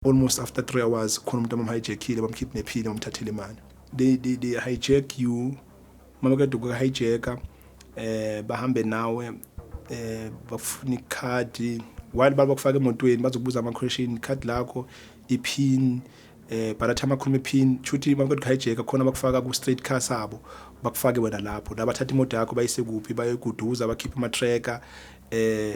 Almost after 3 hours khona umuntu abamhijackile, bamkidnaphile, bamthathele imali. They hijack you. Mabakade ukuhijacka, bahambe nawe, bafuna ikhadi. While bakufaka emotweni bazokubuza ama question, card lakho, ipin. By the time akhuluma ipin, shuthi mabakade kuhijacka khona bakufaka ku straight car sabo, bakufake wena lapho. La bathatha imoto yakho bayise kuphi, bayoguduza, bakhipha ama tracker,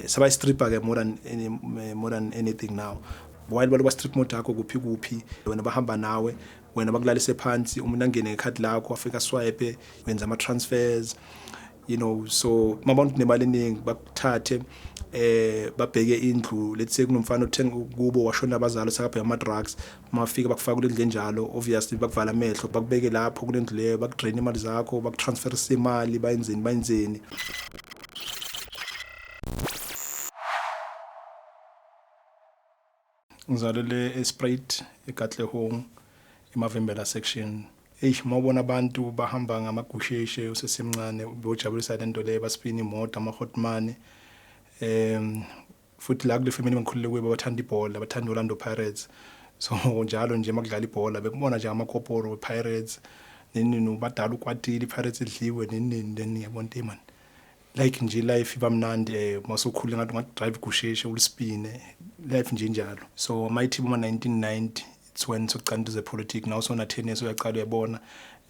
sabayistripper ke more than anything now. While baloba strip moto yakho kuphi kuphi, wena bahamba nawe, wena bakulalise phansi, umuntu angene ngekhadi lakho, afika swipe, wenza ama transfers. So mabantu nemali eningi bakuthathe, babheke indlu. Let's say kunomfana othenga kubo, washona abazali, sakabheka ama drugs, mafika bakufaka kulendlu enjalo, obviously bakuvala amehlo, bakubeke lapho kulendlu leyo, bakudrain imali zakho, bakutransferise imali, bayenzeni bayenzeni. Ngizalelwe eSpruit, eKatlehong, eMavimbela section. Eish, mawubona abantu bahamba ngamagusheshe usesemncane, bojabulisa lento leyo, baspina imoto, ama-hotman. Futhi la kule family engikhulele kuyo bathanda ibhola, bathanda Orlando Pirates. So njalo nje makudlala ibhola bekubona nje amakoporo we-Pirates, nini ubadala ukwatile i-Pirates idliwe nini nini, then ngiyabona ukuthi man, like nje life iba mnandi masukhula, ngathi ungadrive gusheshe ulispine, life nje njalo. So mayithi boma 1990, it's when sokucala into zepolitics, now sona 10 years uyaqala uyabona.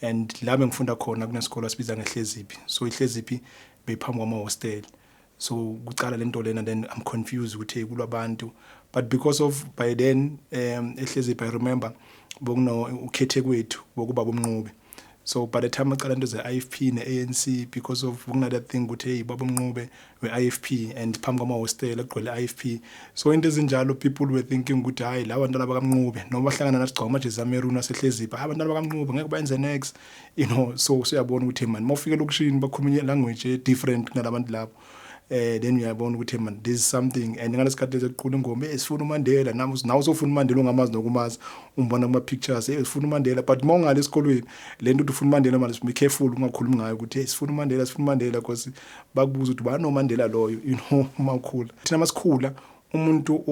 And la bengifunda khona kunesikolo sibiza ngeHleziphi, so iHleziphi beyiphambi kwama hostel, so kucala lento lena. Then I'm confused ukuthi kulwabantu, but because of by then eHleziphi, I remember bokuno ukhethe kwethu bokuba bomnqobe. So by the time aqala into ze-IFP ne-ANC, because of kuna that thing ukuthi hey, baba umnqobe we-IFP and phambi kwama-hostel agcwele IFP, so into ezinjalo, people were thinking ukuthi hayi, laba bantwana bakamnqobe, noma bahlangana nathi gcoka amajezi ameruni aseHleziphi, hayi, abantwana bakamnqobe ngeke bayenze next. So siyabona ukuthi man, mawufika elokishini bakhuluma language different kunalabantu lapho, then uyabona ukuthi man, this is something. And ngalesikhathi lezi kuqula ingoma, sifuna uMandela, nami nawe usofuna uMandela, ungamazi nokumazi, umbona kuma pictures, sifuna uMandela. But mawungale esikolweni lento uthi ufuna uMandela, manje be careful ungakhulumi ngayo ukuthi hey, sifuna uMandela, sifuna uMandela, because bakubuza ukuthi bani uMandela loyo. Mawukhula, thina masikhula, umuntu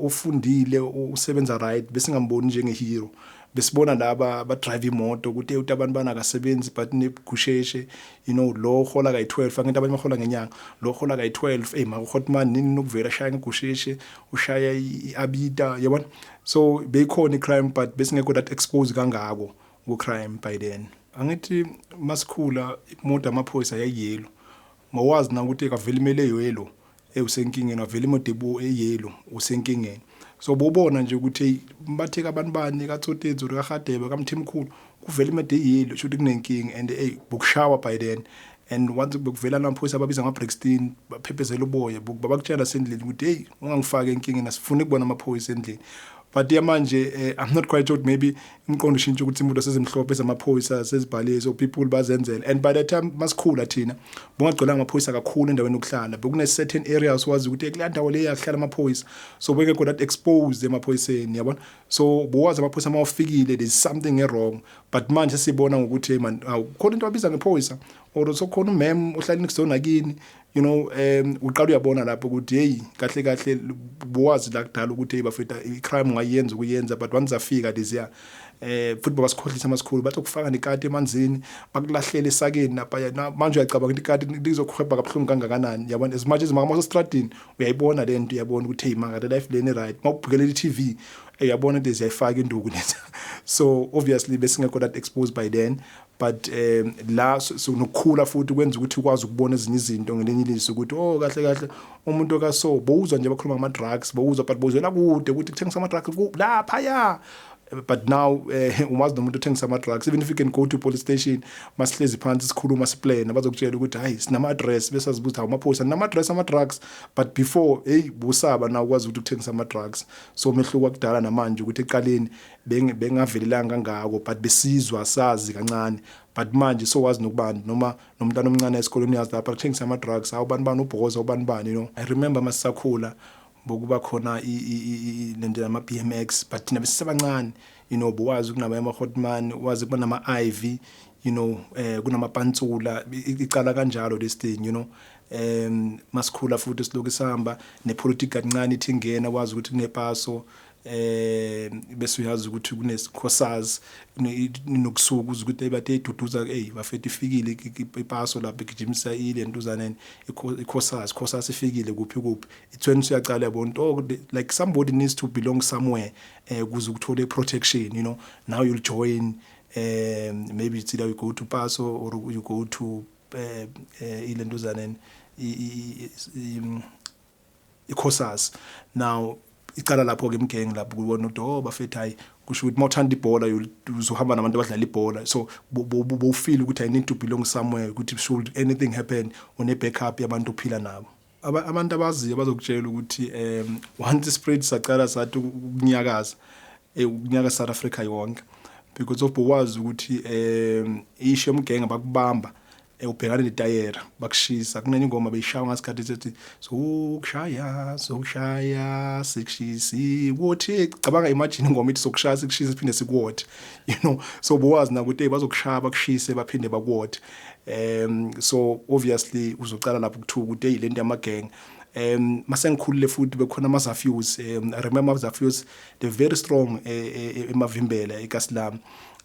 ofundile usebenza right besingamboni njenge hero, besibona laba ba drive imoto ukuthi uthi abantu banakasebenzi but negusheshe, lo hola kayi12, angithi abanye bahola ngenyanga, lo hola kayi12, hey, makuhotman nini nokuvela shaya ngegusheshe, ushaya iabita, yabona. So beyikhona icrime, but besingekho that expose kangako ku crime by then. Angithi masikhula imoto amaphoyisa yayiyelo, mawazi na ukuthi kavela imele yellow, usenkingeni, wavela imoto eyellow, usenkingeni. So bobona nje ukuthi batheka abantu bani kaTsotetso, kaHadebe, kaMthimkhulu, kuvela imoto eyellow, shuthi kunenkinga. And hey, bokushawa by then. And once bekuvela namaphoyisa ababiza ngama-Brixton, baphephezela uboya, babakutshela sendlini ukuthi hey, ungangifaki enkingeni, asifuni ukubona amaphoyisa endlini. But yamanje, I'm not quite sure, maybe umqondo ushintsha ukuthi imoto sezimhlophe zamaphoyisa sezibhaliwe, so people bazenzela. And by the time masikhula thina bungagcwelanga amaphoyisa kakhulu endaweni yokuhlala, bekune certain areas wazi ukuthi kule ndawo le yakuhlala amaphoyisa, so bengekho that exposed emaphoyiseni, yabona. So bowazi amaphoyisa mawafikile there's something wrong. But manje sibona ngokuthi hey man, khona into abiza ngephoyisa or so khona umem ohlala next door nakini, uqala uyabona lapho ukuthi hey, kahle kahle bowazi la kudala ukuthi hey bafethu, icrime ungayenza ukuyenza. But once afika this year, futhi basikhohlisa amasikhulu, bathi ukufaka nekati emanzini, bakulahlela esakeni lapha. Manje uyacabanga ukuthi ikati lizokuhweba kabuhlungu kangakanani, yabona. As much as mama stradini uyayibona lento, uyabona ukuthi hey manga, the life leni right, mawubhukela i-TV uyabona ukuthi ziyayifaka induku leza. So obviously besingekho that exposed by then, but la so nokukhula futhi kwenza ukuthi ukwazi ukubona ezinye izinto ngelinye iliso ukuthi oh, kahle kahle umuntu okaso bowuzwa nje bakhuluma ngama drugs, bowuzwa, but bowuzwela kude ukuthi kuthengisa ama drugs lapha ya. But now umazi nomuntu othengisa ama drugs, even if you can go to police station, masihlezi phansi sikhuluma siplan, bazokutshela ukuthi hayi, sinama address, bese azibuza hawu, amaphoyisa nama address ama drugs. But before, hey, busaba na ukwazi ukuthi uthengisa ama drugs. So umehluko wakudala namanje ukuthi eqaleni bengavelelanga kangako, but besizwa sazi kancane. But manje sowazi nokubani noma nomntana omncane esikoleni yazi lapha kuthengisa ama drugs, hawu, bani bani ubhoza, ubani bani. I remember masisakhula bokuba khona lento yama BMX, but thina besisebancane, bowazi kunama ama hotman, wazi kuba nama IV, kunama pantsula, icala kanjalo this thing. Masikhula futhi siloku sihamba nepolitiki kancane ithi ingena, wazi ukuthi kunepaso. Bese uyazi ukuthi kunesikhosazi nokusuka uze ukuthi bathe duduza, hey bafethu, ifikile ipaso lapha, igijimisa ile ntuzaneni, ikhosasi khosasi ifikile kuphi kuphi. It's when usuyaqala yabona, oh, like somebody needs to belong somewhere ukuze uthole protection. Now you'll join, maybe it's either you go to Paso or you go to ile ntuzaneni, ikhosasi. Now icala lapho ke imgenge lapho kubona ukuthi, oh bafethu, hayi, kusho ukuthi mawuthanda ibhola uzohamba nabantu abadlala ibhola. So bowufeel ukuthi I need to belong somewhere, ukuthi should anything happen une backup yabantu ophila nabo. Abantu abaziyo bazokutshela ukuthi once spread saqala sathi ukunyakaza, ukunyaka South Africa yonke, because of bowazi ukuthi isho emgenge bakubamba, ubhekane netayera bakushisa. Kunenye ingoma beyishaya ngasikhathi sethi sokushaya, sokushaya, sikushisi kuthi. Cabanga, imagine ingoma ithi sokushaya, sikushisa, siphinde sikuwothe. So bowazi na ukuthi bazokushaya, bakushise, baphinde bakuwothe. So obviously uzocala lapho kuthuka ukuthi hey, lento yamagenge. Mase ngikhulile futhi bekhona ama Zafuse. I remember ama Zafuse, they very strong emavimbela eKasilam.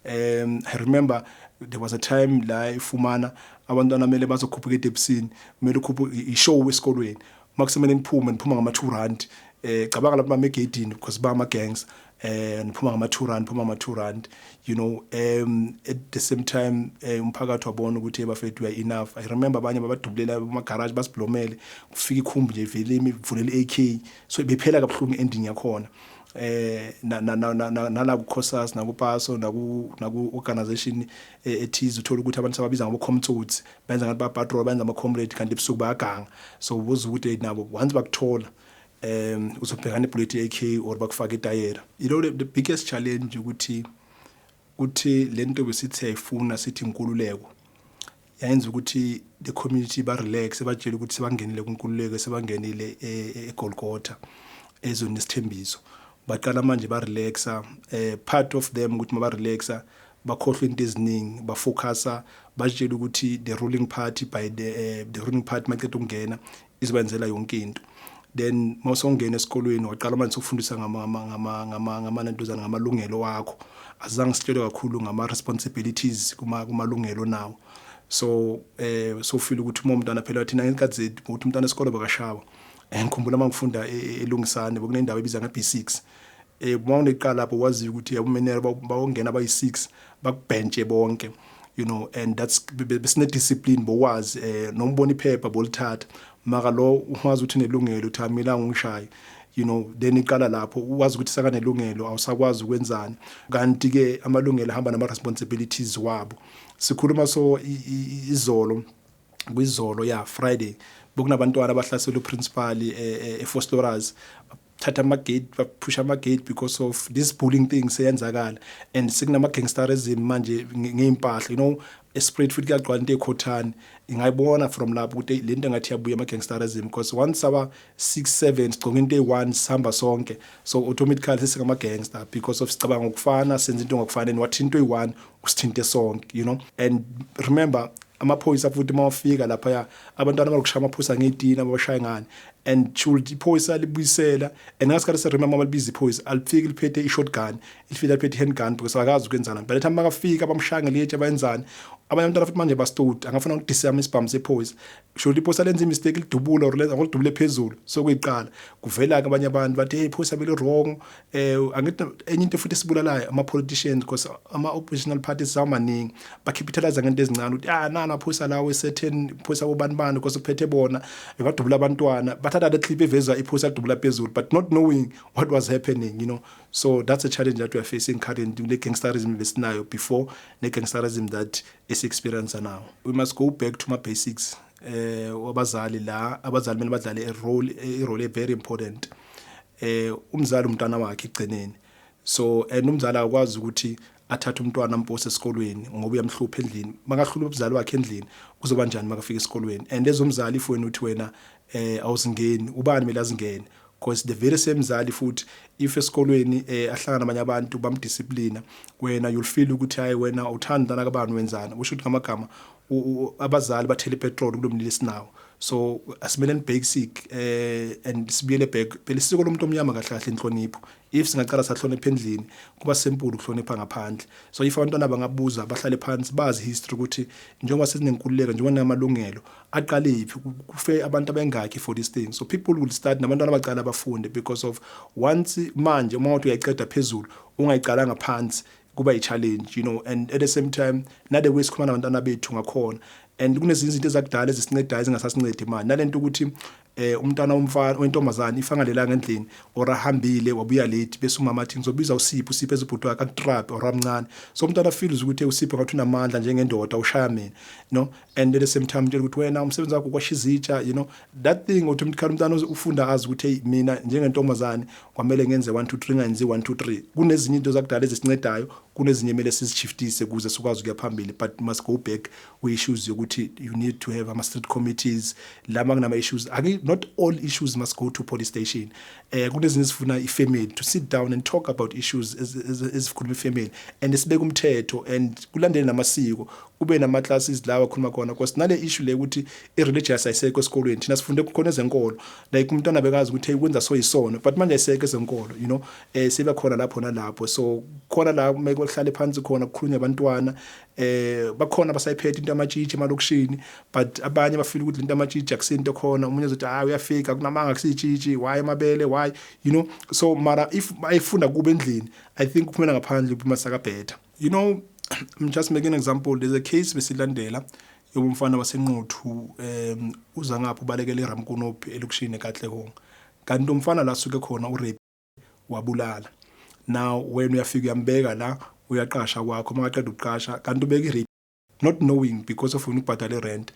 I remember there was a time la ifumana abantwana mele bazokhuphuka etepsini, kumele ukhuphuke ishow esikolweni, makusemele niphume, niphuma ngama 2 rand. Cabanga lapha bame egedini because ba ama gangs, niphuma ngama 2 rand, phuma ngama 2 rand. At the same time, umphakathi wabona ukuthi bafethu, we are enough. I remember abanye babadubulela ama garage, basiblomele, kufika ikhumbi nje vele ivulela AK, so bephela kabuhlungu ending yakhona. Na na na nala ku Cosas, naku Paso, naku organization ethize, uthola ukuthi abantu sababiza ngabo comtsotsi, benza ngathi ba patrol, benza ama comrade, kanti ebusuku bayaganga. So ubuza ukuthi nabo once bakuthola, uzobhekana nebullet AK or bakufaka itayera. The biggest challenge ukuthi kuthi lento besithi ayifuna, sithi inkululeko, yayenza ukuthi the community ba relax, batshela ukuthi sebangenile kunkululeko, sebangenile eGolgotha, ezweni nesithembiso. Baqala manje ba relaxa. Part of them ukuthi maba relaxa, bakhohlwa into eziningi, bafocusa, batshela ukuthi the ruling party by the ruling party maqeda ukungena izobenzela yonke into. Then mawusongena esikolweni, waqala manje ukufundisa ngama nantuzana, ngamalungelo wakho. Azange sitshelwe kakhulu ngama responsibilities kuma kumalungelo nawo. So so feel ukuthi uma umntwana, phela thina ngenkathi zethu ukuthi umntwana esikole bakashawa. Ngikhumbula mangifunda elungisane, bekunendawo ebiza nge-B6. Uma uneqala lapho, wazi ukuthi umenera bawongena abayi6, bakubhentshe bonke, and that's besine discipline, bowazi noma ubona iphepha bolithatha, maka lo wazi ukuthi unelungelo ukuthi amila ngishaye. Then iqala lapho wazi ukuthi sakanelungelo, awusakwazi ukwenzani. Kanti ke amalungelo ahamba nama responsibilities wabo. Sikhuluma so izolo, kwizolo ya Friday, bekunabantwana abahlasela uprincipal eVosloorus, thatha ama-gate, baphusha ama-gate because of this bullying thing seyenzakala, and sekunama-gangsterism manje ngey'mpahla espread futhi kuyagcwala into ey'khothane. Ingayibona from lapho ukuthi le nto engathi yabuya ama-gangsterism, because once saba 6 7 sigcoka into eyi-one, sihamba sonke, so automatically sesingama-gangster because of sicabanga ngokufana, senza into ngokufana, and wathi into eyi-one usithinte sonke. And remember, amaphoyisa futhi mawafika lapha, abantwana balokushaya amaphoyisa ngey'tina, babashaya ngani, and should iphoyisa libuyisela. And ngasikhathi seremember, malibiza iphoyisa, alifiki liphethe i-shotgun, lifika liphethe i-handgun because akazi ukwenzana. But ethi makafika bamshaya ngelitshe, bayenzani abanye abantwana futhi manje bastoti, angafuna ukudisarm isibhamu sephoyisa. Should iphoyisa lenza imistake, lidubula or lenza ngolidubule phezulu, so kuyiqala kuvela ke abanye abantu bathi, hey, iphoyisa beli wrong. Angithi enye into futhi esibulalayo ama politicians, because ama oppositional parties awamaningi, bacapitalize ngento ezincane ukuthi ah, nana phoyisa lawo certain phoyisa bobani bani, because kuphethe bona bebadubula abantwana. Bathatha le clip evezwa iphoyisa lidubula phezulu, but not knowing what was happening. So that's a challenge that we are facing currently, le gangsterism besinayo before ne gangsterism that is experience now. We must go back to my basics. Wabazali la, abazali kumele badlale a role very important. Umzali umntwana wakhe egcineni, so and umzali akwazi ukuthi athathe umntwana ampose esikolweni ngoba uyamhlupha endlini. Makahlula umzali wakhe endlini, kuzoba njani makafika esikolweni? And ezomzali, if wena uthi wena awuzingeni, ubani kumele azingene? Because the very same mzali futhi, if esikolweni ahlangana nabanye abantu bamdisciplina, wena you'll feel ukuthi hayi, wena uthanda umntana kabani, wenzani? Kusho ukuthi ngamagama Abazali bathela ipetrol kulomlilo esinawo, so asimele basic and sibuyele back phela. Isiko lomuntu omnyama kahle kahle inhlonipho. If singaqala sahlonipha endlini, kuba simple ukuhlonipha ngaphandle. So if abantwana bangabuza, bahlale phansi, bazi history ukuthi njengoba sesinenkululeko, njengoba namalungelo aqale phi, kufe abantu abengakhi for this thing. So people will start, nabantwana abaqala bafunde, because of once manje uma uthi uyayiceda phezulu ungayiqalanga phansi, kuba i-challenge. And at the same time, nale way sikhuluma nabantwana bethu ngakhona, and kunezinye izinto ezakudala ezisincedayo ezingasasincedi manje, nalento ukuthi umntwana womfana, wentombazana, ifangalelanga endlini or ahambile wabuya late, bese umama athi, "Ngizobiza uSipho." USipho ezibhuti wakhe akutrap or amncane, so umntwana feels ukuthi uSipho ngathi unamandla njengendoda, ushaya mina no. And at the same time utshela ukuthi wena umsebenzi wakho ukwasha izitsha, that thing automatically umntwana ufunda azi ukuthi, hey, mina njengentombazane kwamele ngenze 1 2 3, ngenze 1 2 3. Kunezinye into zakudala ezisincedayo, kunezinye emele sizishiftise ukuze sikwazi ukuya phambili, but must go back kwi-issues yokuthi you need to have ama-street committees lama kunama-issues. Ake, not all issues must go to police station. Kunezinye ezifuna i-family to sit down and talk about issues ezikhuluma i-family, and sibeke umthetho and kulandele namasiko, kube nama-classes la akhuluma khona, because nale issue le ukuthi i-religious ayisekho esikolweni. Thina sifunde khona ezenkolo, like umntwana bekazi ukuthi, hey, kwenza so yisono, but manje ayisekho ezenkolo. Sibe khona lapho nalapho, so khona la kumele kuhlale phansi khona kukhulunywe abantwana. Bakhona basayiphethe into amatshitshi emalokishini, but abanye bafeel ukuthi into amatshitshi akusinto khona. Omunye uzothi, "Hayi, uyafika kunamanga, akusitshitshi, why amabele, why?" So mara if ayifunda kube endlini, I think uphumela ngaphandle kuphuma saka better. I'm just making an example. There's a case besilandela yomfana waseNquthu, uza ngapha ubalekela eRamkonopi elokishini eKatlehong, kanti umfana la suke khona urape, wabulala. Now wena uyafika uyambeka la, uyaqasha kwakho, makaqeda ukuqasha kanti ubeka i-rape, not knowing, because of ufuna ukubhadala i-rent.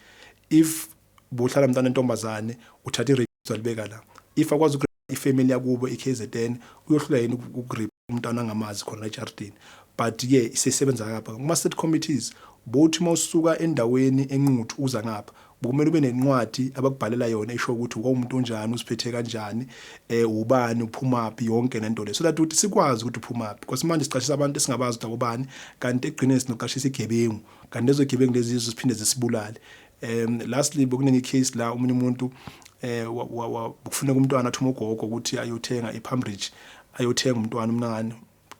If buhlala mntana entombazane, uthatha i-rape walibeka la, if akwazi ifamily yakubo i-KZN, uyohlula yini ukurape umntwana angamazi khona ejardini? But ke isesebenza ngapha kuma street committees, bothi mawusuka endaweni eNquthu uza ngapha, kumele ube nencwadi abakubhalela yona esho ukuthi umuntu onjani, uziphethe kanjani, ubani, uphumaphi, yonke lento le, so that ukuthi sikwazi ukuthi uphumaphi, because manje sicashisa abantu esingabazi ukuthi abobani, kanti egcineni sinoqashisa igebengu, kanti lezo gebengu lezi ziphinde zisibulale. Lastly, bekunenye case la umunye umuntu kufuneka umntwana athuma ugogo ukuthi ayothenga ePalmridge, ayothenga umntwana umncane.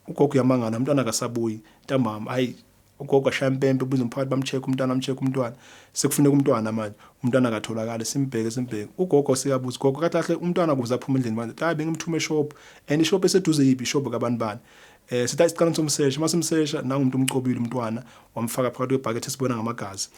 Ugogo uyamangala, umntwana akasabuyi ntambama. Hayi, ugogo ashaya impempe, ubiza umphakathi, bamcheck umntwana, bamcheck umntwana. Sekufuneka umntwana manje, umntwana akatholakala. Simbheke, simbheke ugogo, sikabuza ugogo kahle kahle umntwana kuze aphuma endlini manje. Hayi, bengimthume eshop, and ishop eseduze. Yiphi ishop kabani bani? Sithi isicala somsesha, masimsesha nangu umuntu umcobile umntwana, wamfaka phakathi kwebhakethi, esibona ngamagazi.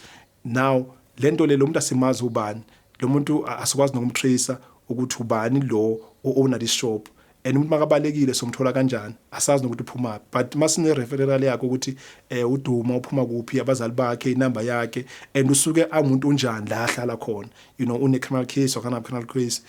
Now lento le, lo muntu asimazi ubani lo muntu, asikwazi nokumtracer ukuthi ubani lo owner this shop, and umuntu makabalekile somthola kanjani? Asazi nokuthi uphuma, but masine referral yakhe ukuthi uduma uphuma kuphi, abazali bakhe, inamba yakhe, and usuke amuntu unjani la ahlala khona, une criminal case or kana criminal case,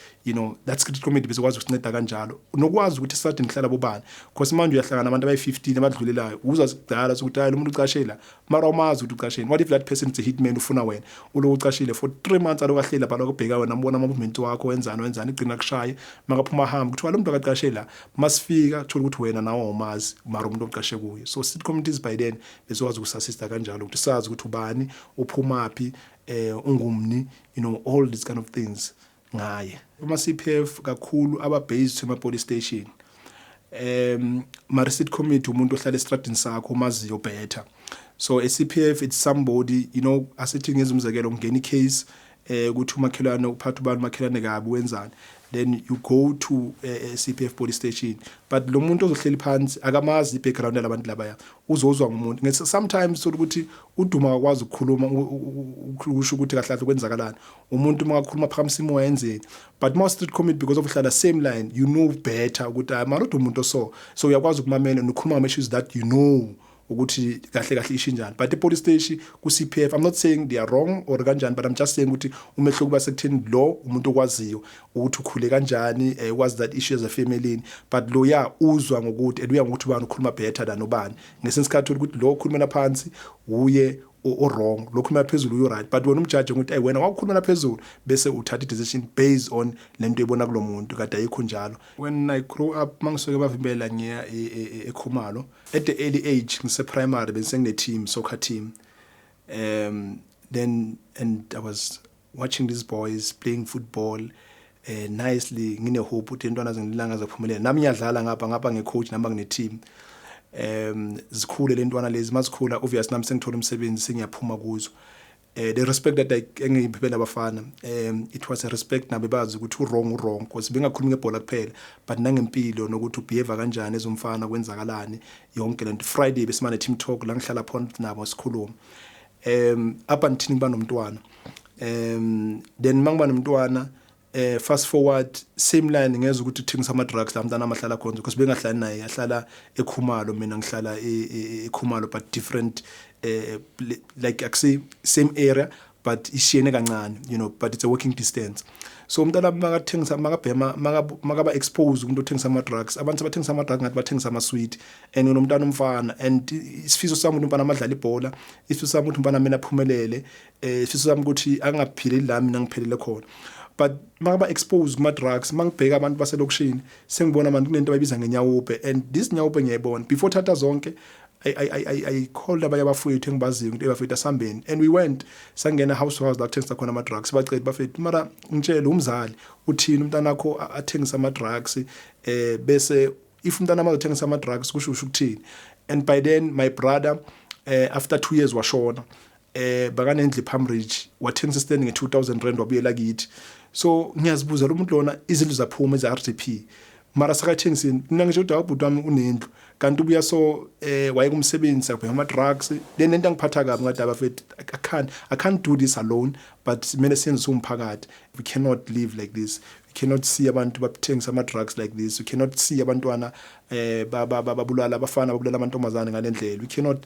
that street committee bezokwazi ukusinceda kanjalo, nokwazi ukuthi sade nihlala bobani, because manje uyahlangana nabantu abayi15 abadlulelayo, uzwa kudala ukuthi, hayi, lo muntu ucashela, mara umazi ukuthi ucasheni. What if that person is a hitman, ufuna wena, uloku ucashile for 3 months, aloku ahleli lapha, lokubheka wena, ambona ama movement wakho, wenzani, wenzani, igcina kushaye makaphuma hamba, kuthiwa lo muntu akaqashe la. Masifika thola ukuthi wena nawe awumazi, mara umuntu oqashe kuye. So street committees by then bezokwazi ukusassista kanjalo ukuthi sazi ukuthi ubani, uphumaphi, ungumni, all these kind of things ngaye. Ama CPF kakhulu aba based ema police station, mara street committee umuntu ohlala estradini sakho umaziyo better. So a CPF, it's somebody, asithi ngenza umzekelo, ngena icase ukuthi umakhelwane uphatha ubani, umakhelwane kabi, wenzani, then you go to a CPF police station, but lo muntu ozohleli phansi akamazi i-background yalabantu labaya, uzozwa ngumuntu. Sometimes thola ukuthi uduma akwazi ukukhuluma, ukusho ukuthi kahle kahle kwenzakalani. Umuntu makakhuluma phakamisa imoya, yenzeni. But ma street committee, because of uhlala same line, you know better ukuthi hayi mara umuntu so uyakwazi ukumamela nokukhuluma ngama issues that you know ukuthi kahle kahle isho njani. But i-police station ku-CPF, I'm not saying they are wrong or kanjani, but I'm just saying ukuthi umehluko kuba sekutheni lo umuntu okwaziyo ukuthi ukhule kanjani, wazi that issue as a family, but lo ya uzwa ngokuthi and uya ngokuthi ubani ukhuluma better than ubani. Ngesinye isikhathi ukuthi lo okhulumela phansi uye o wrong, lo khulumela phezulu uyu right, but wena umjaji ukuthi, hey, wena wakhulumela phezulu, bese uthatha i decision based on lento ebona kulo muntu, kade ayikho njalo. When I grew up, mangisuke bavimbela ngiya eKhumalo at the early age, ngise primary, bese ngine team, soccer team. Then and I was watching these boys playing football nicely, ngine hope ukuthi intwana zengilanga zophumelela. Nami ngiyadlala ngapha ngapha ngecoach, nami ngine team. Zikhule lentwana lezi, mazikhula obvious nami sengithola umsebenzi, sengiyaphuma kuzo. The respect that I engiyiphe abafana, it was a respect nabe bazi ukuthi u-wrong u-wrong, because bengakhulumi ngebhola kuphela but nangempilo nokuthi ubehave kanjani ezomfana, kwenzakalani, yonke lento. Friday besimane team talk la ngihlala phona nabo sikhuluma up until ngiba nomntwana. Then mangiba nomntwana, fast forward, same line, ngeza ukuthi uthengisa ama drugs la mntana amahlala khona, because bengahlali naye, ahlala eKhumalo, mina ngihlala eKhumalo, but different, like akusi same area but ishiyene kancane, but it's a walking distance. So umntana makathengisa, makabhema, makaba expose umuntu othengisa ama drugs, abantu abathengisa ama drugs ngathi bathengisa ama sweet, and unomntana umfana, and isifiso sami ukuthi umfana amadlala ibhola, isifiso sami ukuthi umfana mina aphumelele, isifiso sami ukuthi angaphileli la mina ngiphelele khona. But makaba exposed kuma drugs, mangibheka abantu baselokishini, sengibona abantu kunento abayibiza ngenyaope, and this nyaope ngiyayibona before Thatha Zonke. I called abanye abafowethu engibaziyo ukuthi, "Bafethu, asambeni," and we went, sangena house to house la kuthengisa khona ama drugs. Bacela, "Bafethu, mara ngitshele umzali uthini umntana wakho athengisa ama drugs, bese if umntana amazothengisa ama drugs kusho ukuthini?" And by then my brother, after 2 years washona. Bakanendlu ePalm Ridge, wathengisa stand nge2000 rand, wabuyela kithi. So ngiyazibuza, lo muntu lona izindlu zaphuma eza RDP, mara sakathengisini? Mina ngisho ukuthi ubhuti wami unendlu kanti ubuya, so waye kumsebenzi akubheka ama drugs. Then lento angiphatha kabi, ngathi, "Abafethu, I can't do this alone, but kumele senze umphakathi. We cannot live like this. We cannot see abantu bathengisa ama drugs like this. We cannot see abantwana babulala abafana, babulala amantombazane ngalendlela. We cannot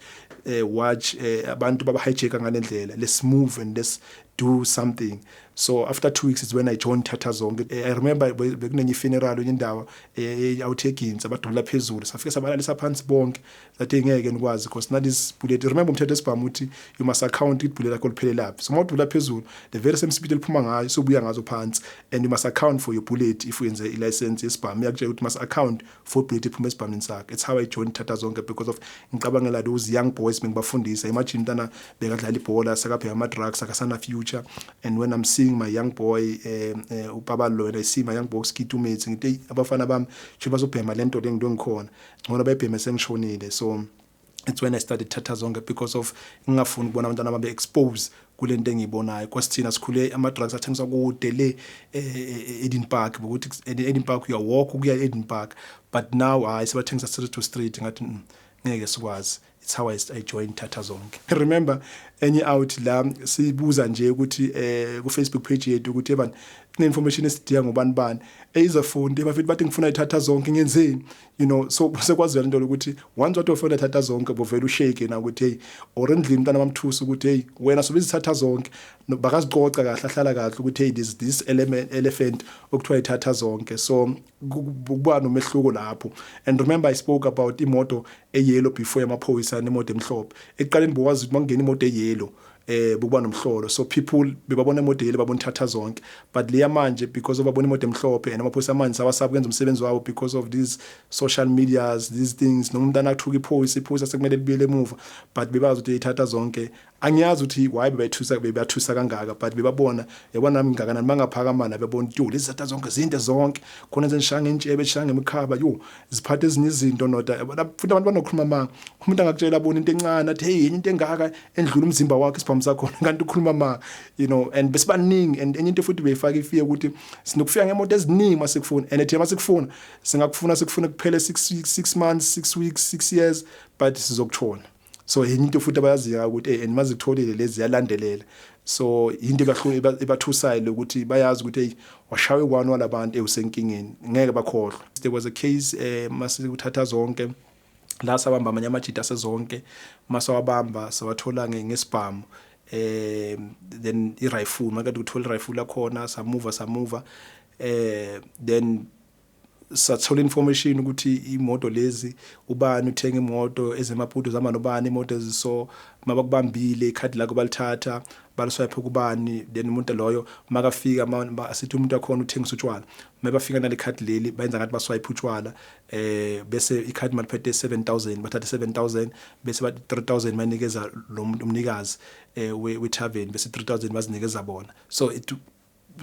watch abantu baba hijack ngalendlela. Let's move and let's do something." So after 2 weeks is when I joined Thatha Zonke. I remember bekunenye funeral enye indawo out eGinsa, abadubula phezulu, safika sabalalisa phansi bonke, sathi ngeke nikwazi because not this bullet. Remember umthetho esibhamu uthi you must account ibullet lakho liphelelaphi. So mawudubula phezulu, the very same speed eliphuma ngayo sobuya ngazo phansi, and you must account for your bullet. If uyenze i-license yesibhamu, iyakutshela ukuthi must account for bullet iphuma esibhamini sakho. It's how I joined Thatha Zonke, because of ngicabangela those young boys bengibafundisa. Imagine umntana bekadlala ibhola, sakabheka ama drugs, akasana future. And when I'm seeing my young boy, ubaba lo, and I see my young boy skitumates, ngithi, "Hey, abafana bami nje bazobhema lento le ngento ngikhona, ngcono bayibheme sengishonile." So it's when I started Thatha Zonke, because of ngingafuni ukubona abantwana babe expose kulento engiyibonayo, because thina sikhule ama drugs athengiswa kude le Eden Park, ukuthi Eden Park uya walk ukuya Eden Park, but now hayi, sebathengisa street to street. Ngathi, ngeke sikwazi." It's how I joined Thatha Zonke. Remember enye out la sibuza nje ukuthi ku Facebook page yethu ukuthi ebani kune information esidinga ngobani bani eyizafundi, bafethu bathi ngifuna iThatha Zonke, ngenzeni? So sekwaziwa lento ukuthi once wathi ufuna Thatha Zonke, bovela ushake na ukuthi hey, or endlini umntana bamthusa ukuthi hey, wena sobe izithatha zonke. Bakazicoca kahle, ahlala kahle ukuthi hey, this element elephant okuthiwa iThatha Zonke. So kuba nomehluko lapho. And remember I spoke about imoto eyellow before yamaphoyisa nemoto emhlophe. Ekuqaleni bowazi ukuthi makungena imoto eyellow bukuba nomhlolo, so people bebabona imoto yellow, babona Thatha Zonke. But leya manje, because of babona imoto emhlophe and amaphoyisa manje sawasaba kwenza umsebenzi wabo because of these social medias, these things, noma umntana athuka iphoyisa, iphoyisa sekumele libuyele emuva, but bebazi ukuthi iThatha Zonke. Angiyazi ukuthi why bebayithusa, bebathusa kangaka, but bebabona, yabona nami ngakanani bangaphakama bebona ukuthi yo, lezi Thatha Zonke zinto zonke khona zenzishaya ngentshebe, eshaya ngemikhaba, yo, ziphatha ezinye izinto noda. Futhi abantu banokhuluma manga, umuntu angakutshela abona into encane athi hey, enye into engaka endlula umzimba wakhe isibhamu sakhona, kanti ukhuluma ma. And besibaningi, and enye into futhi beyifaka ifike ukuthi sinokufika ngemoto eziningi masikufuna, and thina masikufuna singakufuna, sikufuna kuphele 6 weeks, 6 months, 6 weeks, 6 years, but sizokuthola. So enye into futhi abayaziyo ukuthi and mazitholile lezi ziyalandelela. So into ebathusayo ukuthi bayazi ukuthi hey, washawe one walabantu ewusenkingeni, ngeke bakhohlwe. There was a case masikuthatha Zonke la sabamba amanye amajita asezonke, masawabamba sawathola ngesibhamu, then i-rifle, makade uthola i-rifle lakhona, samuva samuva, then Sathola information ukuthi imoto lezi, ubani uthenga imoto ezeMaputo, zama nobani imoto eziso. Mabakubambile, ikhadi lakho balithatha, baliswipe kubani, then umuntu loyo makafika, asithi umuntu akhona uthengisa utshwala, mabafika nale khadi leli, bayenza ngathi baswipe utshwala, bese ikhadi maliphethe 7000, bathatha 7000, bese bathi 3000 banikeza lo muntu, umnikazi we tavern, bese 3000 bazinikeza bona. So it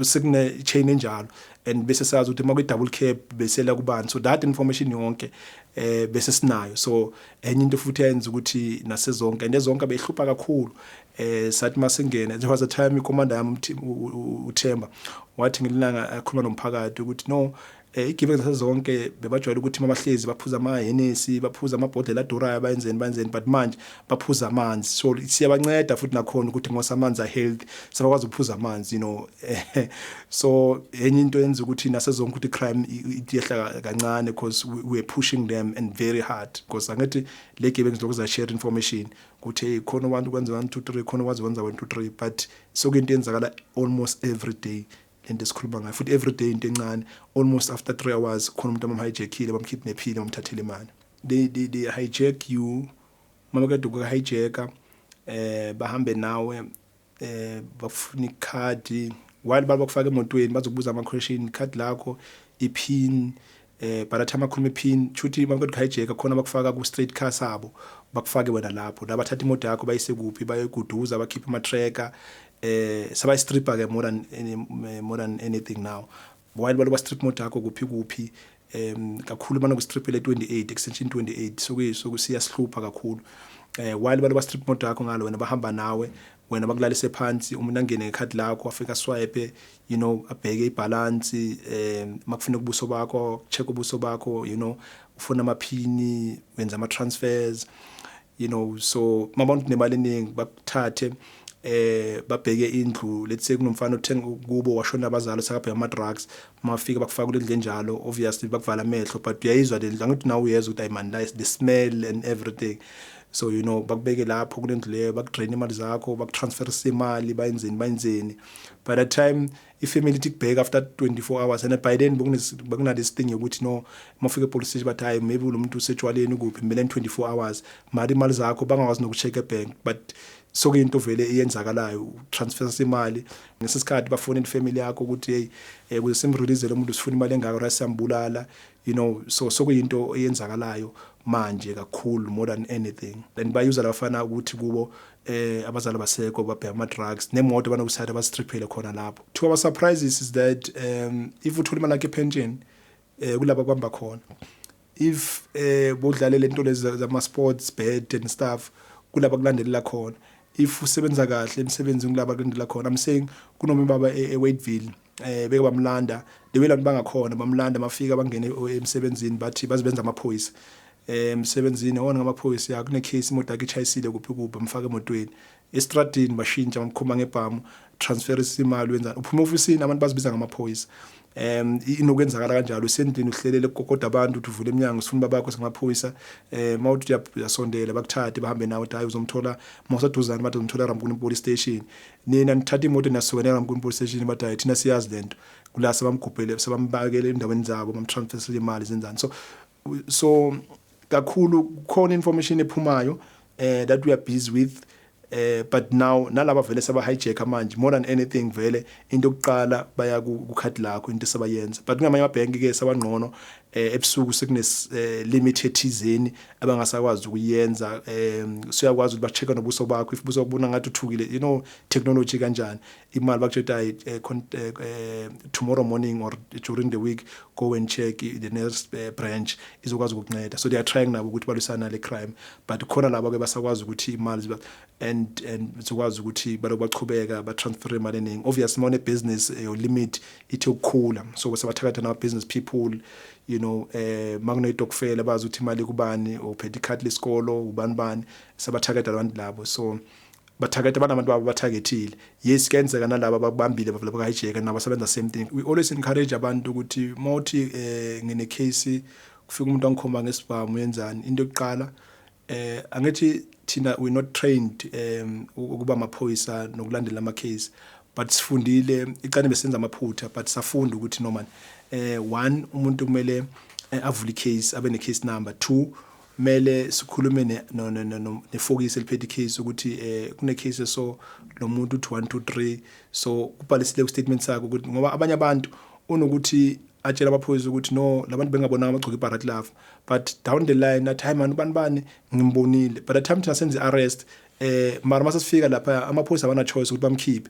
sekune chain enjalo, and bese sazi ukuthi makwi double cab besela kubani. So that information yonke bese sinayo. So enye into futhi eyenza ukuthi nasezonke and ezonke behlupha kakhulu, sathi masingena, there was a time icommander yami uThemba wathi ngelilanga akhuluma nomphakathi ukuthi no, igive zasezonke bebajwayele ukuthi mabahlezi baphuza ama-Hennessy, baphuza amabhodlela adurayo, bayenzeni bayenzeni, but manje baphuza amanzi. So siyabanceda futhi nakhona ukuthi ngoba amanzi are healthy, sebakwazi ukuphuza amanzi. So enye into yenza ukuthi nasezonke ukuthi crime iyehla kancane because we are pushing them and very hard, because angithi le gebengu lokhu za share information ukuthi hey, khona abantu kwenza 1 2 3, khona kwazi kwenza 1 2 3, but sokuyinto yenzakala almost every day lento esikhuluma ngayo. Futhi every day into encane, almost after 3 hours khona umuntu amhijackile, bamkidnaphile, bamthathele imali. They hijack you. Mabakade ukuhijacka, bahambe nawe, bafuna ikhadi. While bakufaka emotweni, bazokubuza ama question, ikhadi lakho, ipin. By the time akhuluma ipin, shuthi mabakade hijacka khona bakufaka ku street car sabo, bakufake wena lapho la, bathatha imoto yakho bayise kuphi, bayoguduza, bakhipha ama tracker, sabayistripper ke more than anything now. While balo strip imoto yakho kuphi kuphi, kakhulu banokustriphela 28, extension 28, so siyasihlupha kakhulu. While balo strip imoto yakho ngalo, wena bahamba nawe, wena bakulalise phansi, umuntu angene ngekhadi lakho, afika swipe, abheke ibalance, makufuna ubuso bakho, check ubuso bakho, ufuna amaphini, wenza ama transfers. So mabantu nemali eningi, bakuthathe, babheke indlu. Let's say kunomfana othenga kubo, washona abazali, sakabheka ama drugs, mafika bakufaka kule ndlu enjalo, obviously bakuvala amehlo, but uyayizwa le ndlu, angithi nawe uyezwa ukuthi ayi man, the smell and everything. So bakubeke lapho kule ndlu leyo, bakudrain imali zakho, bakutransferisa imali, bayenzeni bayenzeni. By that time ifamily ithi kubheka after 24 hours, and by then bekuna this thing yokuthi no, mafika epolice station bathi hayi, maybe lo muntu usetshwaleni kuphi, kumele 24 hours mali, imali zakho bangakwazi nokucheck ebank. But sokuyinto vele eyenzakalayo, transfer imali ngesikhathi bafuna ifamily yakho ukuthi hey, ukuze simrelease lo muntu sifuna imali engaka, right, siyambulala. So sokuyinto eyenzakalayo manje kakhulu more than anything, and bayuza labafana ukuthi kubo abazali basekho, babheka ama drugs nemoto, banokusayida bastriphele khona lapho. To our surprises is that if uthola imali yakhe pension, kulaba kubamba khona, if bodlale lento lezi zama sports bet and stuff, kulaba kulandelela khona. If usebenza kahle emsebenzini, kulaba kulandela khona. I'm saying kunoma baba eWadeville, beke bamlanda the way abantu bangakhona, bamlanda, mafika bangene emsebenzini, bathi bazibenza amaphoyisa emsebenzini, wona ngamaphoyisa ya, kune case, imoto yakhe ichayisile kuphi kuphi, bamfaka emotweni, estradini bashintsha, bamkhomba ngebhamu, transfer imali, wenzani, uphuma ofisini, abantu bazibiza ngamaphoyisa. Inokwenzakala kanjalo, usendlini uhlelele kodwa abantu uthi uvule eminyango, sifuna babakho, singamaphoyisa. Mawuthi uyasondela, bakuthathe bahambe nawe, hayi, uzomthola mawusaduzane, bathi uzomthola eRamkuni police station. Nina nithatha imoto niyasuka eRamkuni police station, bathi hayi, thina siyazi lento, kula sebamgubhele, sebambakele endaweni zabo, bamtransferele imali, zenzani. So kakhulu khona information ephumayo that we are busy with, but now nalaba vele saba hijack manje more than anything. Vele into yokuqala baya ku card lakho, into sebayenza, but kungamanye amabhenki ke sabangcono, ebusuku sekune limit ethizeni abangasakwazi ukuyenza. Siyakwazi ukuthi ba-check nobuso bakho, if buso kubona ngathi uthukile, technology kanjani, imali bakutshela hayi, tomorrow morning or during the week go and check the nearest branch, izokwazi ukukunceda. So they are trying nabo ukuthi balwisana nale crime, but khona labo ke basakwazi ukuthi imali ziba and zokwazi ukuthi baloku bachubeka ba transfer imali eningi. Obviously mawune business, your limit ithi ukukhula, so sebathakatha nama business people. Makunetokfela, bazi ukuthi imali kubani, uphethe ikhadi lesikolo, ubani bani, sebathakatha abantu labo. So bathakatha banabantu babo bathakethile. Yes, kuyenzeka nalabo abakubambile bavela bakahijack nabo sebenza same thing. We always encourage abantu ukuthi mawuthi ngine case, kufika umuntu angikhomba ngesibhamu, uyenzani? Into yokuqala, angithi thina we not trained ukuba amaphoyisa nokulandela ama case, But sifundile icane besenza amaphutha, but safunda ukuthi no man, one, umuntu kumele avule icase, abe ne case number. Two, mele sikhulume ne no no no nefokisi eliphethe icase ukuthi kune case, so lo muntu uthi 1 2 3, so kubhalisile ku statement sakho ukuthi, ngoba abanye abantu unokuthi atshela amaphoyisa ukuthi no, labantu bengabonanga abagcoka ibalaclava, but down the line athi, "Hayi man, ubani bani ngimbonile." By the time thina senze arrest, mara mase sifika lapha, amaphoyisa abana choice ukuthi bamkhiphe,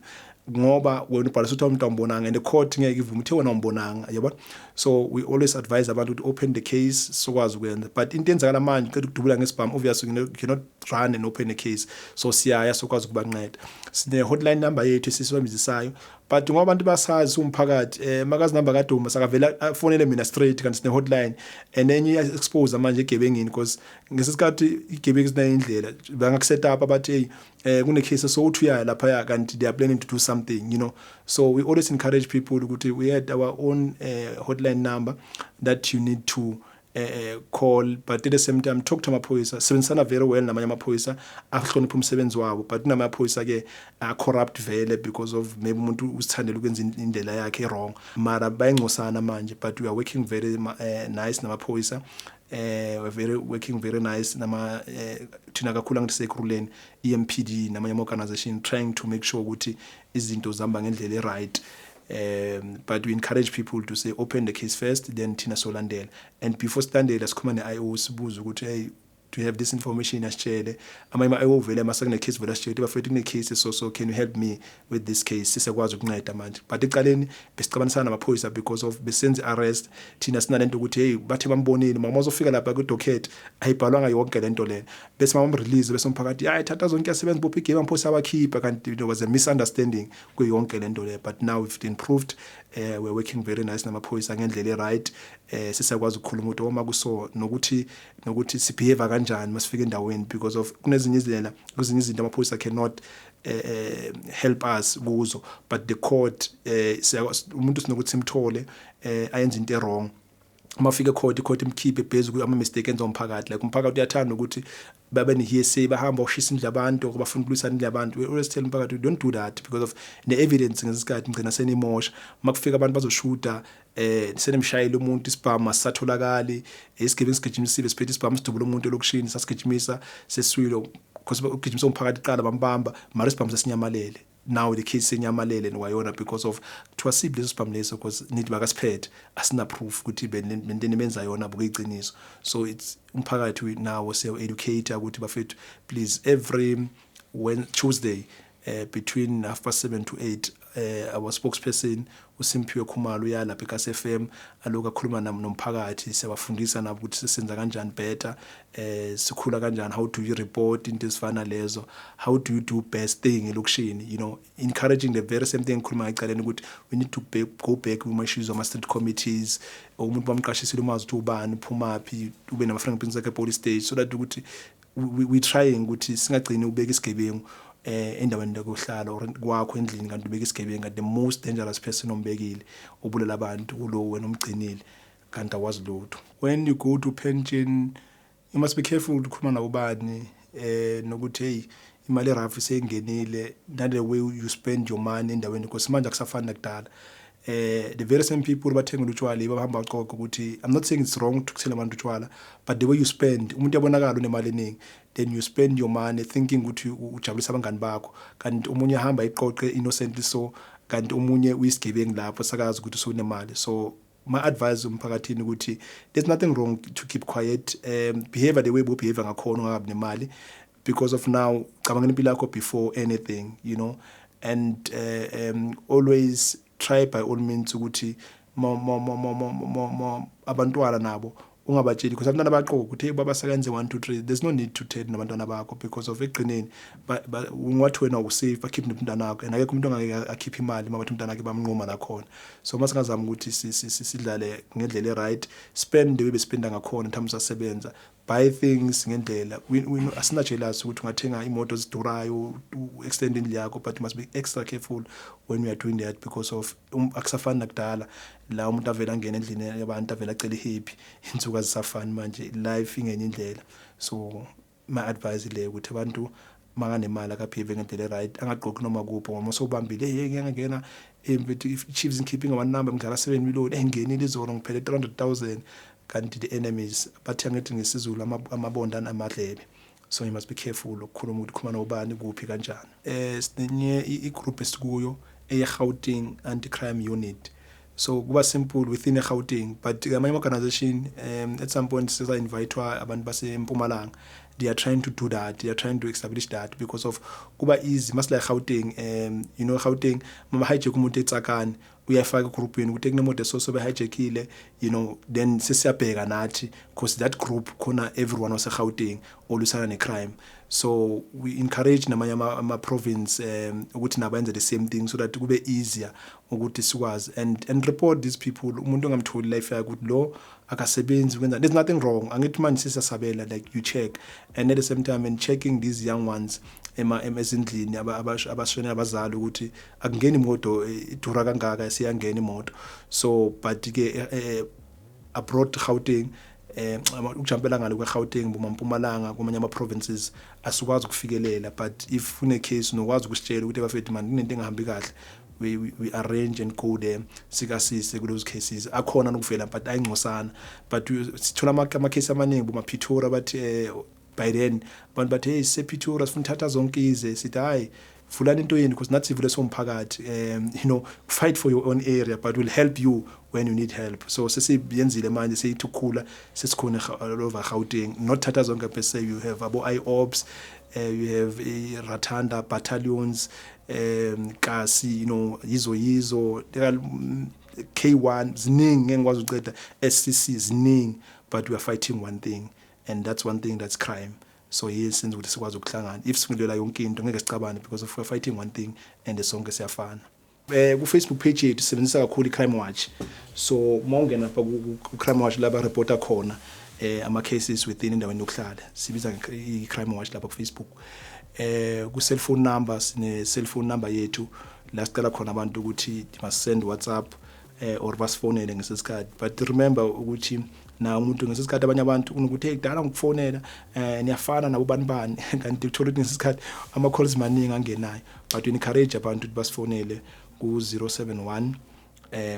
ngoba wena ubhalisa ukuthi umuntu awumbonanga and the court ngeke ivume uthe wena awumbonanga, yabona. So we always advise abantu ukuthi open the case, sokwazi ukwenza. But into enzakala manje, qeda ukudubula ngesibhamu, obviously you cannot run and open a case, so siyaya sokwazi ukubanceda. Sine hotline number yethu esisibabizisayo, but ngoba abantu basazi umphakathi, makazi number kaDuma, sakavela afonele mina straight, kanti sine hotline. And then iya expose manje egebengini, because ngesikhathi igebengu sinayo indlela bangakuset up, abathi, "Hey, kune case," so uthi uyaya lapha, kanti they are planning to do something. So we always encourage people ukuthi we had our own hotline number that you need to call, but at the same time talk to amaphoyisa. Sebenzisana very well namanye amaphoyisa ahlonipha umsebenzi wabo, but kunamaphoyisa ke a corrupt vele, because of maybe umuntu usithandela ukwenza indlela yakhe wrong, mara bayingcosana manje. But we are working very nice namaphoyisa. We're very working very nice nama thina kakhulu angithi sekuruleni EMPD namanye ama organization, trying to make sure ukuthi izinto zihamba ngendlela e right. But we encourage people to say open the case first, then thina solandela. And before silandela, sikhuluma ne-IO, sibuze ukuthi, "Hey, do you have this information?" Asitshele. Amanye ama-IO vele mase kune case vele asitshele, "Bafethu, kune case, so can you help me with this case?" Sisekwazi ukunceda manje, but ecaleni besixabanisana namaphoyisa because of besenze arrest, thina sinalento ukuthi, hey, bathe bambonile, mama uzofika lapha ku docket ayibhalwanga yonke lento lena, bese mama release, bese umphakathi, "Hayi, thatha zonke, yasebenza, bopha igame, amaphoyisa abakhipha," kanti there was a misunderstanding kuyonke lento le. But now we've improved. We're working very nice namaphoyisa ngendlela e-right. Sisakwazi ukukhuluma ukuthi uma kuso nokuthi sibehave kanjani masifika endaweni, because of kunezinye izindlela, kwezinye izinto amaphoyisa cannot help us kuzo, but the court, umuntu sinokuthi simthole ayenze into wrong, uma fika ecourt, icourt imkhiphe based ama mistake enza umphakathi. Like umphakathi uyathanda ukuthi babe ne hearsay, bahamba ushisa indlu yabantu, bafuna ukulwisana indlu yabantu. We always tell umphakathi, "Don't do that," because of the evidence ngesikhathi ngcina senimosha. Makufika abantu bazoshuta, senemshayela umuntu isibhamu, asatholakali isigebengu, sigijimisiwe, siphethe isibhamu, sidubula umuntu elokishini, sasigijimisa seswilo because ugijimisa umphakathi iqala bambamba, mara isibhamu sesinyamalele. Now the case senyamalele kwayona because of kuthiwa siphi leso sibhamu leso, because nithi bakasiphethe, asina proof ukuthi benteni benza yona bukuyiciniso. So it's umphakathi nawo siya educate ukuthi, bafethu, please, every when Tuesday between 7:30 to 8, our spokesperson uSimphiwe Khumalo uya lapha eKasi FM, aloku akhuluma nami nomphakathi. Siyabafundisa nabo ukuthi senza kanjani better, sikhula kanjani, how do you report into ezifana lezo, how do you do best thing elokishini, encouraging the very same thing ngikhuluma ecaleni ukuthi we need to go back kuma issues ama street committees. Umuntu bamqashisile, umazi ukuthi ubani, uphumaphi, ube nama fingerprints akhe police station, so that ukuthi we trying ukuthi singagcini ubeka isigebengu endaweni lokuhlala or kwakho endlini, kanti ubeka isigebengu, kanti the most dangerous person ombekile obulela abantu kulo wena omgcinile, kanti awazi lutho. When you go to pension, you must be careful ukukhuluma nabo bani, nokuthi, hey, imali erough seyingenile, not the way you spend your money endaweni, because manje akusafani nakudala. The very same people bathengela utshwala, bahamba baqoqa ukuthi, I'm not saying it's wrong to kuthela abantu utshwala, but the way you spend, umuntu uyabonakala unemali eningi, then you spend your money thinking ukuthi ujabulisa abangani bakho, kanti omunye ahamba iqoqe innocently, so kanti omunye uyisigebengu lapho sakazi ukuthi usunemali. So my advice umphakathini ukuthi there's nothing wrong to keep quiet, behave the way behave ngakhona ungakabi nemali, because of now cabangela impilo yakho before anything, and always try by all means ukuthi mo abantwana nabo ungabatsheli, because abantwana baqoqa ukuthi, "Hey, baba sekenze 1 2 3." There's no need to tell nabantwana bakho, because of ekugcineni ungathi wena usafe, bakhiphe nomntana wakho, and akekho umuntu ongeke akhiphe imali mabathi umntana wakhe bamnquma nakhona. So masingazama ukuthi sidlale ngendlela e-right, spend the way bespenda ngakhona in sasebenza, buy things ngendlela. Asina jealous ukuthi ungathenga imoto ezidurayo, extend indlu yakho, but you must be extra careful when you are doing that, because of akusafani nakudala la umuntu avela angena endlini yabantu, avela acela ihappy. Insuku azisafani manje, life ingenye indlela. So my advice le ukuthi abantu Makanemali akabehave ngendlela right, angagqoki noma kuphi, ngoba sowubambile, hey, ngeke ngena mfethu, if Chiefs ngikhiphe one number, ngidlala 7 million engenile izolo, ngiphele 300,000, kanti the enemies bathi, angithi ngesiZulu, amabonda amadlebe. So you must be careful ukukhuluma ukuthi khuluma nobani, kuphi, kanjani. Sinenye i-group esikuyo eye-Gauteng Anti-Crime Unit, so kuba simple within eGauteng, but amanye organization, at some point sisa invitewa abantu basempumalanga. They are trying to do that, they are trying to establish that, because of kuba easy masila eGauteng. Gauteng mama hijack umuntu etsakani, uyafaka egroupini ukuthi kunemoto eso be hijackile, then sesiyabheka nathi, because that group khona everyone waseGauteng olwisana necrime. So we encourage namanye ama province ukuthi nabo benze the same thing so that kube easier ukuthi sikwazi and report these people. Umuntu ongamtholi life yakhe ukuthi lo akasebenzi, kwenza, there's nothing wrong, angithi manje sisasabela, like you check, and at the same time and checking these young ones ema ezindlini abashonela abazali, ukuthi akungeni imoto idura kangaka, siyangena imoto. So but ke abroad Gauteng, ukujumpela ngale kweGauteng, boMpumalanga, kwamanye ama provinces asikwazi ukufikelela, but if une case unokwazi ukusitshela ukuthi bafethu man, kunento engahambi kahle, we arrange and go there, sikasise ku those cases akhona nokuvela, but ayingcosana. But sithola ama case amaningi boma Pretoria, bathi by then abantu bathi, "Hey, sisePretoria, sifuna uthatha zonke ize." Sithi, "Hayi, vulani into yenu," because nathi sivule somphakathi. Fight for your own area, but we'll help you when you need help. So sesiyenzile manje, seyithi ukukhula, sesikhona all over Gauteng, not thatha zonke per se. You have abo IOPS, you have i Ratanda battalions, kasi, yizo yizo K1, ziningi, ngeke ngikwazi ukuceda, SCC, ziningi, but we are fighting one thing, and that's one thing, that's crime. So yes, senza ukuthi sikwazi ukuhlangana. If sifundela yonke into, ngeke sicabane, because if we are fighting one thing and sonke siyafana. Ku Facebook page yethu sisebenzisa kakhulu i-Crime Watch, so mawungena lapha ku Crime Watch, laba reporta khona ama cases within endaweni yokuhlala, sibiza i-Crime Watch lapha ku Facebook. Ku cellphone number, sine cellphone number yethu la sicela khona abantu ukuthi they must send WhatsApp or basifonele ngesikhathi. But remember ukuthi na umuntu ngesikhathi, abanye abantu unokuthi, "Hey, kudala ngikufonela, niyafana nabo bani bani," kanti uthola ukuthi ngesikhathi ama calls maningi angenayo. But we encourage abantu ukuthi basifonele ku 071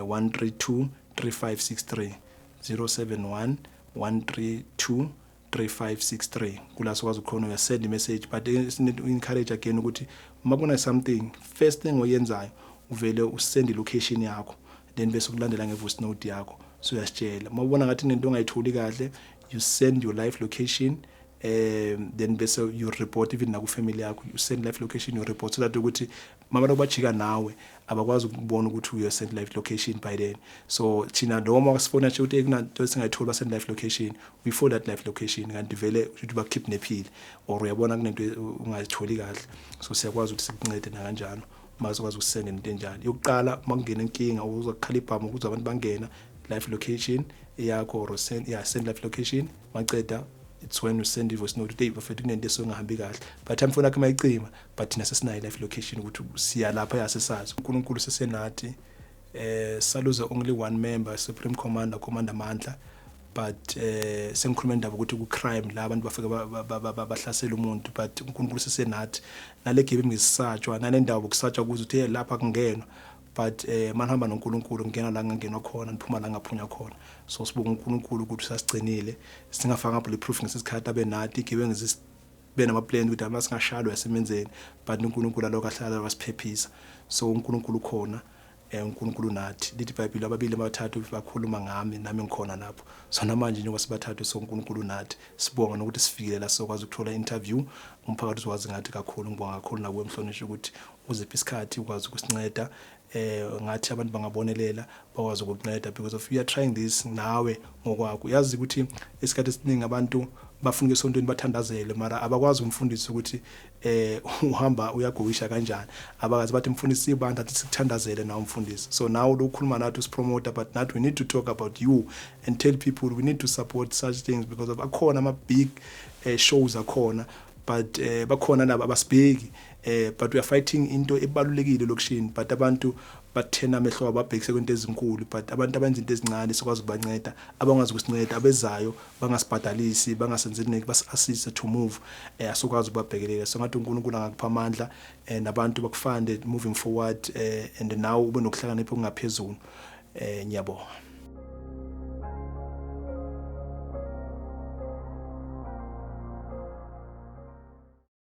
132 3563, 071 132 3563. Kula sikwazi ukukhona uya send message, but encourage again ukuthi makuna something, first thing oyenzayo uvele usend location yakho, then bese kulandela ngevoice note yakho. So uyasitshela mawubona ngathi nento ongayitholi kahle, you send your live location, then bese you report even naku family yakho. You send live location, you report, so that ukuthi mabantu bajika nawe abakwazi ukubona ukuthi uyo send live location by then. So thina noma sifona nje ukuthi kunanto singayitholi, ba send live location, we follow that live location, kanti vele ukuthi ba kidnapile or uyabona kunento ungayitholi kahle, so siyakwazi ukuthi sikuncede na kanjalo mazokwazi ukusenda into enjalo. Yokuqala, makungena inkinga, uzokukhala ibhamu ukuze abantu bangena, live location yakho or send, yeah, send live location. Maceda, it's when you send i-voice note, hey bafethu, kunento esongahambi kahle, but time phone yakhe mayicima, but thina sesinayo live location ukuthi siya lapha, yasesazi uNkulunkulu sesenathi. Saluze only one member, Supreme Commander, Commander Mandla, but sengikhuluma indaba ukuthi ku crime la abantu bafike bahlasela umuntu, but uNkulunkulu sesenathi. Nale game ngisatshwa nale ndawo kusatshwa kuze ukuthi lapha kungenwa, but manihamba noNkulunkulu, ngena la ngangenwa khona, niphuma la ngaphunywa khona. So sibonga uNkulunkulu ukuthi sasigcinile, singafaka bulletproof ngesikhathi abe nathi igebengu benama plan ukuthi amasingashalo yasemenzeni, but uNkulunkulu alokho ahlala wasiphephisa. So uNkulunkulu ukhona, uNkulunkulu nathi. Lithi iBhayibheli, ababili abathathu bakhuluma ngami, nami ngikhona lapho. So namanje njengoba sibathathu, so uNkulunkulu nathi. Sibonga nokuthi sifikile la, sokwazi ukuthola interview, umphakathi uzokwazi ngathi kakhulu. Ngibonga kakhulu nakuwe mhlonishwa ukuthi uziphi isikhathi ukwazi ukusinceda. Ngathi abantu bangabonelela, bakwazi ukukunceda, because of you are trying this nawe ngokwakho. Yazi ukuthi isikhathi esiningi abantu bafuna esontweni bathandazele, mara abakwazi umfundisi ukuthi uhamba uyagowisha kanjani. Abakazi bathi, "Mfundisi, ibandla athi sikuthandazele nawe umfundisi." So now lokukhuluma nathi usipromoter, but nathi we need to talk about you and tell people we need to support such things, because of akhona ama big shows akhona. But bakhona nabo abasibheki, but we are fighting into ebalulekile lokishini, but abantu bathena amehlo abo babhekise kwinto ezinkulu. But abantu abenza into ezincane sikwazi ukubanceda, abangazi ukusinceda, abezayo bangasibhadalisi, bangasenzeli nek, basi-assist to move, asokwazi ukubabhekelela. So ngathi uNkulunkulu angakupha amandla nabantu bakufande moving forward, and nawe ube nokuhlakanipha okungaphezulu. Ngiyabonga.